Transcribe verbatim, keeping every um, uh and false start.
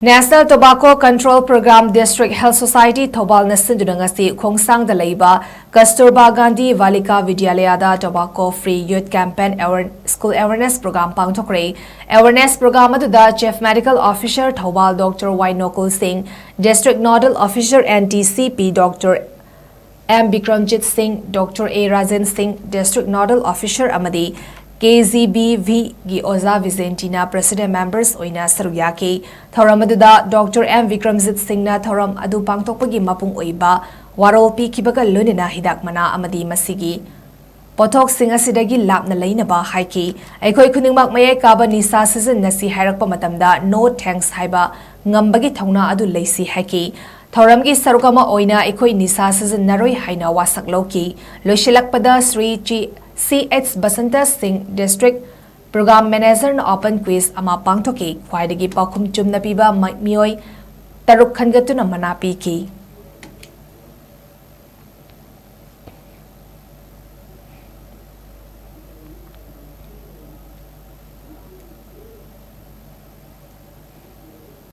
National Tobacco Control Program District Health Society ꯊꯧꯕꯥꯜꯅ ꯁꯤꯟꯗꯨꯅ ꯉꯁꯤ ꯈꯣꯡꯁꯥꯡꯗ ꯂꯩꯕ ꯀꯁꯇꯨꯔꯕꯥ Gandhi ꯕꯥꯂꯤꯀꯥ ꯕꯤꯗ꯭ꯌꯥꯂꯌꯥꯗ Tobacco Free Youth Campaign Aware- School Awareness Program ꯄꯥꯡꯊꯣꯛꯈ꯭ꯔꯦ꯫ Awareness Program ꯑꯗꯨꯗ Chief Medical Officer Thoubal Doctor Y ꯅꯣꯀꯨꯜ ꯁꯤꯡ, District Nodal Officer N T C P Doctor M Bikramjit ꯁꯤꯡ, Doctor A Rajen ꯁꯤꯡ, District Nodal Officer ꯑꯃꯗꯤ K G B V ꯒꯤ ꯑꯣꯖꯥ ꯕꯤꯖꯦꯟꯇꯤꯅꯥ President Members ꯑꯣꯏꯅ ꯁꯔꯨꯛ ꯌꯥꯈꯤ꯫ ꯊꯧꯔꯝ ꯑꯗꯨꯗ Doctor M ꯕꯤꯀ꯭ꯔꯝꯖꯤꯠ ꯁꯤꯡꯅ ꯊꯧꯔꯝ ꯑꯗꯨ ꯄꯥꯡꯊꯣꯛꯄꯒꯤ ꯃꯄꯨꯡ ꯑꯣꯏꯕ ꯋꯥꯔꯣꯜ ꯄꯤꯈꯤꯕꯒ ꯂꯣꯏꯅꯅ ꯍꯤꯗꯥꯛ ꯃꯅꯥ ꯑꯃꯗꯤ ꯃꯁꯤꯒꯤ ꯄꯣꯠꯊꯣꯛꯁꯤꯡ ꯑꯁꯤꯗꯒꯤ ꯂꯥꯞꯅ ꯂꯩꯅꯕ ꯍꯥꯏꯈꯤ꯫ ꯑꯩꯈꯣꯏ ꯈꯨꯗꯤꯡꯃꯛ ꯃꯌꯥꯏ ꯀꯥꯕ ꯅꯤꯁꯥ ꯁꯤꯖꯤꯟꯅꯁꯤ ꯍꯥꯏꯔꯛꯄ ꯃꯇꯝꯗ no thanks ꯍꯥꯏꯕ ꯉꯝꯕꯒꯤ ꯊꯧꯅꯥ ꯑꯗꯨ ꯂꯩꯁꯤ ꯍꯥꯏꯈꯤ꯫ ꯊꯧꯔꯝꯒꯤ ꯁꯔꯨꯛ ꯑꯃ ꯑꯣꯏꯅ ꯑꯩꯈꯣꯏ ꯅꯤꯁꯥ ꯁꯤꯖꯤꯟꯅꯔꯣꯏ ꯍꯥꯏꯅ ꯋꯥꯁꯛ ꯂꯧꯈꯤ꯫ ꯂꯣꯏꯁꯤꯜꯂꯛꯄꯗ ꯁ꯭ꯔꯤ ꯆꯤ- C H ꯕꯁꯟꯇ ꯁꯤꯡ, District Program Manager ꯅ open quiz ꯑꯃ ꯄꯥꯡꯊꯣꯛꯈꯤ꯫ ꯈ꯭ꯋꯥꯏꯗꯒꯤ ꯄꯥꯎꯈꯨꯝ ꯆꯨꯝꯅ ꯄꯤꯕ ꯃ- ꯃꯤꯑꯣꯏ ꯇꯔꯨꯛ ꯈꯟꯒꯠꯇꯨꯅ ꯃꯅꯥ ꯄꯤꯈꯤ꯫